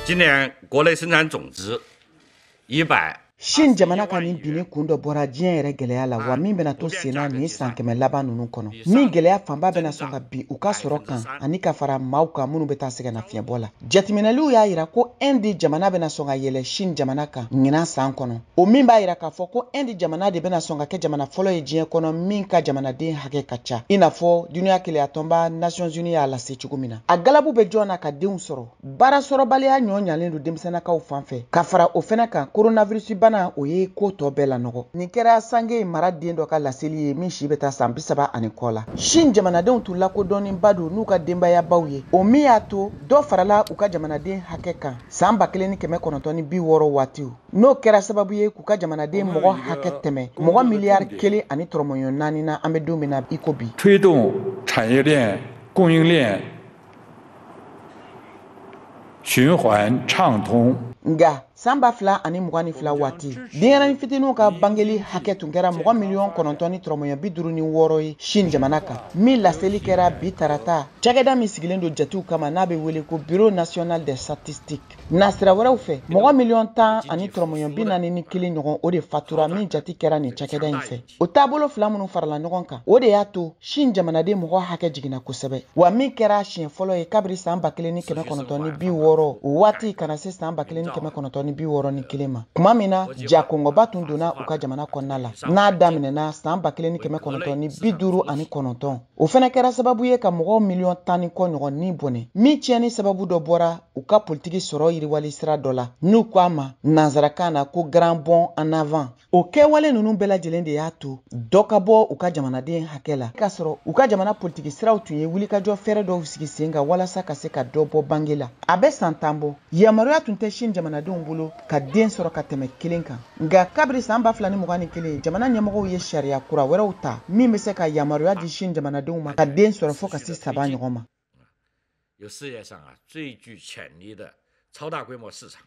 今年国内生产总值100。 Chine jamana ka nin binni kun dɔ bɔra diɲɛ yɛrɛ gɛlɛya la, wa min bɛna to senna nin san 100 laban ninnu kɔnɔ, min gɛlɛya fanba bɛna sɔn ka bin u ka sɔrɔ kan ani ka fara maaw kan minnu bɛ taa sɛgɛnnafiɲɛbɔ la. Jateminɛliw y'a yira ko Inde jamana bɛna sɔn ka yɛlɛ Chine jamana kan ɲinan san kɔnɔ, o min b'a yira k'a fɔ ko Inde jamana de bɛna sɔn ka kɛ jamana fɔlɔ ye diɲɛ kɔnɔ min ka jamanaden hakɛ ka ca, i n'a fɔ Duniya Keleya Tɔnba Nations Unies y'a lase cogo min na. A galabu bɛ jɔn na ka denw sɔrɔ? Baara sɔrɔbaliya ɲɔ ɲalen don denmisɛnnakaw fan fɛ, ka fara o fɛnɛ kan coronavirus bana, o ye ko tɔ bɛɛ la nɔgɔ. Nin kɛra Sange mara den dɔ ka laseli ye min si bɛ taa san 30 ani kɔ la. Chine jamanadenw tun lakodɔnnenba don n'u ka denbayabaw ye, o min y'a to dɔ farala u ka jamanaden hakɛ kan san 1960 waatiw, n'o kɛra sababu ye k'u ka jamanaden mɔgɔ hakɛ tɛmɛ mɔgɔ miliyari 1.4 na an bɛ don min na i ko bi. 推动产业链、供应链循环畅通。 Nga san 2022 waati, denyɛrɛnin fitininw ka bangeli hakɛ tun kɛra mɔgɔ miliyɔn 9.56 ye Chine jamana kan, min laseli kɛra bi tarata cakɛda min sigilen don jatiw kama n'a bɛ wele ko Bureau national des statistiques. Nasira wɛrɛw fɛ, mɔgɔ miliyɔn 10.41 ɲɔgɔn, o de fatura min jati kɛra nin cakɛda in fɛ. O taabolo fila minnu farala ɲɔgɔn kan, o de y'a to Chine jamanaden mɔgɔ hakɛ jiginna kosɛbɛ, wa min kɛra siɲɛ fɔlɔ ye kabiri san 1960, o waati kana se san 1961 ma, tuma min na ja kɔngɔba tun donna u ka jamana kɔnɔna la n'a daminɛna san 1959. O fɛnɛ kɛra sababu ye ka mɔgɔw miliyɔn 10 ni kɔ ɲɔgɔn ni bɔnɛ, min tiɲɛni sababu dɔ bɔra u ka politiki sɔrɔ yiriwali sira dɔ la n'u ko a ma nansarakan na ko grand bond en avant. O kɛwale ninnu bɛɛ lajɛlen de y'a to dɔ ka bɔ u ka jamanaden hakɛ la, k'a sɔrɔ u ka jamana politiki siraw tun ye wulikajɔ fɛɛrɛ dɔw sigi sen kan walasa ka se ka dɔ bɔ bange la. A bɛ san 10 bɔ, yamaruya tun tɛ Chine jamanadenw bolo ka den sɔrɔ ka tɛmɛ kelen kan. Nka kabiri san 2021, jamana ɲɛmɔgɔw ye sariya kura wɛrɛw ta min bɛ se ka yamaruya di Chine jamanadenw ma ka den sɔrɔ fo ka se saba ɲɔgɔn ma. 有世界上啊最具潜力的超大规模市场。